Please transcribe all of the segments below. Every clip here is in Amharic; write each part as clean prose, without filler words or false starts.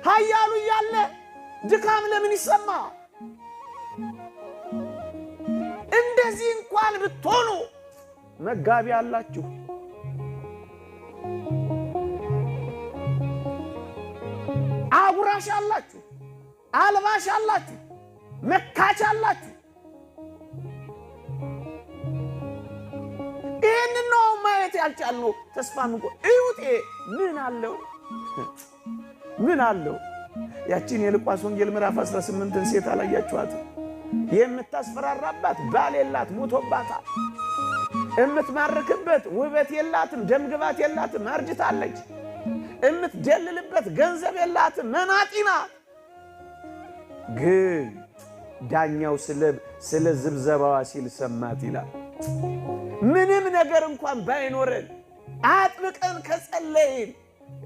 ኃያሉ እያለ ድካም ለምን ይሰማ? እንደዚህ እንኳን ብትሆኑ መጋቢ አላችሁ። አጉራሽ አላችሁ፣ አልባሽ አላችሁ፣ መካች አላችሁ። ይህንን ነው ማየት ያልቻልነው። ተስፋ ምንቆ እዩት። ምን አለው? ምን አለው? ያቺን የሉቃስ ወንጌል ምዕራፍ 18ን ሴት አላያችኋትም? የምታስፈራራባት ባል የላት፣ ሞቶባታል። እምትማርክበት ውበት የላትም፣ ደምግባት የላትም፣ አርጅታለች። እምትደልልበት ገንዘብ የላትም፣ መናጢ ናት። ግን ዳኛው ስለ ዝብዘባዋ ሲል ሰማት ይላል። ምንም ነገር እንኳን ባይኖረን አጥብቀን ከጸለይን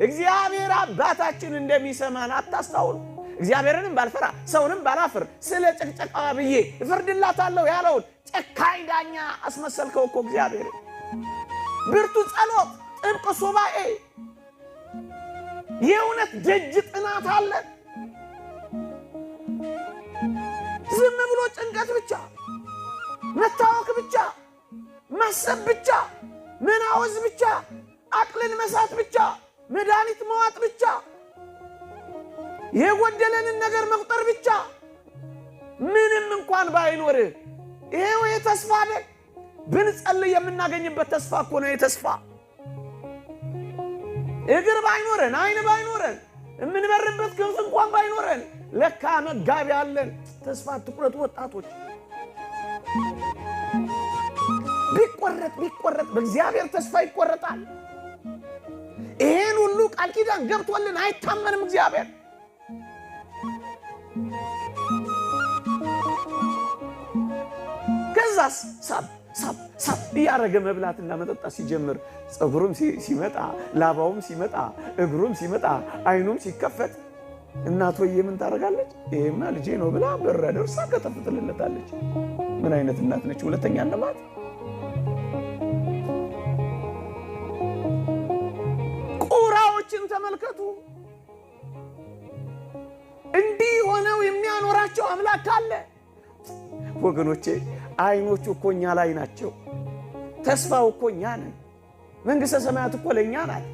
እግዚአብሔር አባታችን እንደሚሰማን አታስታውሉ። እግዚአብሔርንም ባልፈራ ሰውንም ባላፍር ስለ ጭቅጨቃዋ ብዬ እፈርድላታለሁ ያለውን ጨካኝ ዳኛ አስመሰልከው እኮ እግዚአብሔር። ብርቱ ጸሎት፣ ጥብቅ ሱባኤ፣ የእውነት ደጅ ጥናት አለ። ዝም ብሎ ጭንቀት ብቻ፣ መታወክ ብቻ፣ ማሰብ ብቻ፣ መናወዝ ብቻ፣ አቅልን መሳት ብቻ፣ መድኃኒት መዋጥ ብቻ፣ የጎደለንን ነገር መቁጠር ብቻ፣ ምንም እንኳን ባይኖርህ ይሄው የተስፋ አይደል? ብንጸልይ የምናገኝበት ተስፋ እኮ ነው። የተስፋ እግር ባይኖረን ዓይን ባይኖረን የምንበርበት ክንፍ እንኳን ባይኖረን ለካ መጋቢ አለን። ተስፋ አትቁረጡ ወጣቶች። ቢቆረጥ ቢቆረጥ በእግዚአብሔር ተስፋ ይቆረጣል። ይሄን ሁሉ ቃል ኪዳን ገብቶልን አይታመንም እግዚአብሔር። ከዛስ ሳብ ሳብ ሳብ እያደረገ መብላትና መጠጣት ሲጀምር ፀጉሩም ሲመጣ ላባውም ሲመጣ እግሩም ሲመጣ ዓይኑም ሲከፈት እናቶዬ ምን ታደርጋለች? ይሄማ ልጄ ነው ብላ በራ ደርሳ ከተፍ ትልለታለች። ምን አይነት እናት ነች? ሁለተኛ እነማት ቁራዎችን ተመልከቱ። እንዲህ ሆነው የሚያኖራቸው አምላክ አለ። ወገኖቼ ዓይኖቹ እኮ እኛ ላይ ናቸው። ተስፋው እኮ እኛ ነን። መንግሥተ ሰማያት እኮ ለእኛ ናት።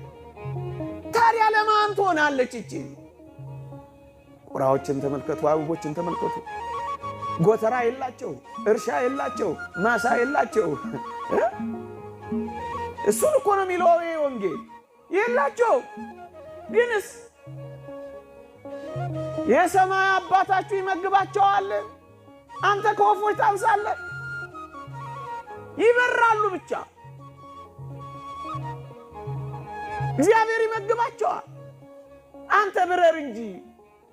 ታዲያ ለማን ትሆናለች እቺ? ቁራዎችን ተመልከቱ፣ አበቦችን ተመልከቱ። ጎተራ የላቸው፣ እርሻ የላቸው፣ ማሳ የላቸው። እሱን እኮ ነው የሚለው ይሄ ወንጌል። የላቸው ግንስ የሰማይ አባታችሁ ይመግባቸዋል። አንተ ከወፎች ታንሳለህ። ይበራሉ ብቻ እግዚአብሔር ይመግባቸዋል። አንተ ብረር እንጂ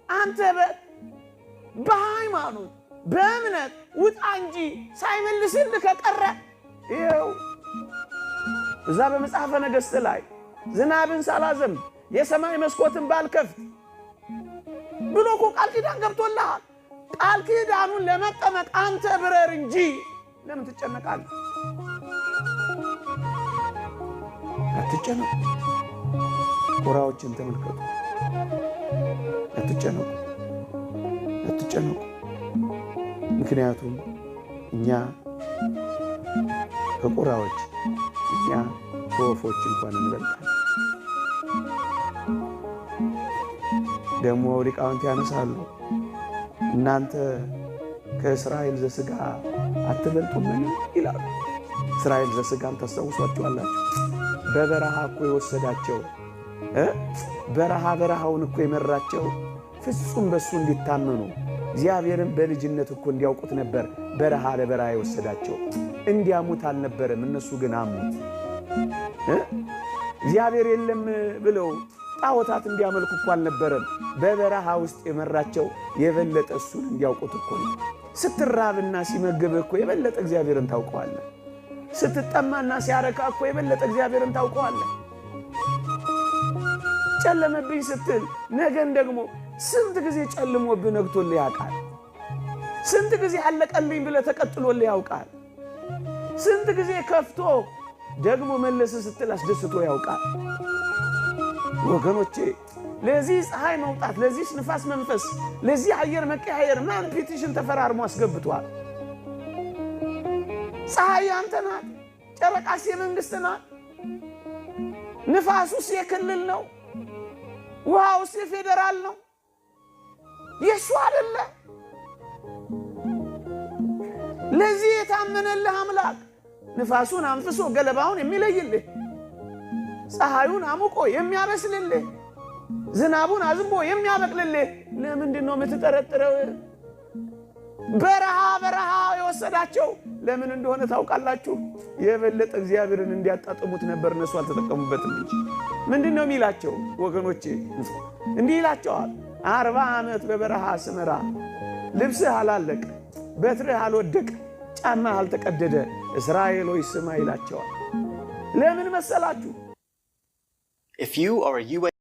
አንተ በሃይማኖት በእምነት ውጣ እንጂ ሳይመልስልህ ከቀረ ይኸው እዛ በመጽሐፈ ነገሥት ላይ ዝናብን ሳላዘንብ የሰማይ መስኮትን ባልከፍት ብሎ እኮ ቃል ኪዳን ገብቶልሃል። ቃል ኪዳኑን ለመጠመቅ አንተ ብረር እንጂ ለምን ትጨነቃለህ? አትጨነቁ። ቁራዎችን ተመልከቱ። አትጨነቁ፣ አትጨነቁ። ምክንያቱም እኛ ከቁራዎች እኛ ከወፎች እንኳን እንበልጣለን። ደግሞ ሊቃውንት ያነሳሉ፣ እናንተ ከእስራኤል ዘሥጋ አትበልጡምን ይላሉ። እስራኤል ዘሥጋን ታስታውሷቸዋላችሁ። በበረሃ እኮ የወሰዳቸው በረሃ በረሃውን እኮ የመራቸው ፍጹም በሱ እንዲታመኑ እግዚአብሔርን በልጅነት እኮ እንዲያውቁት ነበር። በረሃ ለበረሃ የወሰዳቸው እንዲያሙት አልነበረም። እነሱ ግን አሙት። እግዚአብሔር የለም ብለው ጣዖታት እንዲያመልኩ እኮ አልነበረም። በበረሃ ውስጥ የመራቸው የበለጠ እሱን እንዲያውቁት እኮ ነው። ስትራብና ሲመግብህ እኮ የበለጠ እግዚአብሔርን ታውቀዋለህ። ስትጠማና ሲያረካ እኮ የበለጠ እግዚአብሔርን ታውቀዋለህ። ጨለመብኝ ስትል ነገን ደግሞ ስንት ጊዜ ጨልሞብህ ነግቶልህ ያውቃል? ስንት ጊዜ አለቀልኝ ብለህ ተቀጥሎልህ ያውቃል? ስንት ጊዜ ከፍቶ ደግሞ መለስ ስትል አስደስቶ ያውቃል? ወገኖቼ ለዚህ ፀሐይ መውጣት፣ ለዚህ ንፋስ መንፈስ፣ ለዚህ አየር መቀያየር ማን petition ተፈራርሞ አስገብቷል? ፀሐይ ያንተ ናት፣ ጨረቃስ የመንግስት ናት፣ ንፋሱስ የክልል ነው፣ ውሃውስ የፌዴራል ነው። የእሱ አደለ። ለዚህ የታመነልህ አምላክ ንፋሱን አንፍሶ ገለባውን የሚለይልህ፣ ፀሐዩን አሙቆ የሚያበስልልህ፣ ዝናቡን አዝንቦ የሚያበቅልልህ ለምንድን ነው የምትጠረጥረው? በረሃ በረሃ የወሰዳቸው ለምን እንደሆነ ታውቃላችሁ? የበለጠ እግዚአብሔርን እንዲያጣጥሙት ነበር። እነሱ አልተጠቀሙበትም እንጂ። ምንድን ነው የሚላቸው ወገኖቼ? እንዲህ ይላቸዋል። 40 ዓመት በበረሃ ስመራ ልብስህ አላለቀ፣ በትርህ አልወደቀ፣ ጫማህ አልተቀደደ፣ እስራኤል ሆይ ስማ ይላቸዋል። ለምን መሰላችሁ? If you are a U.S.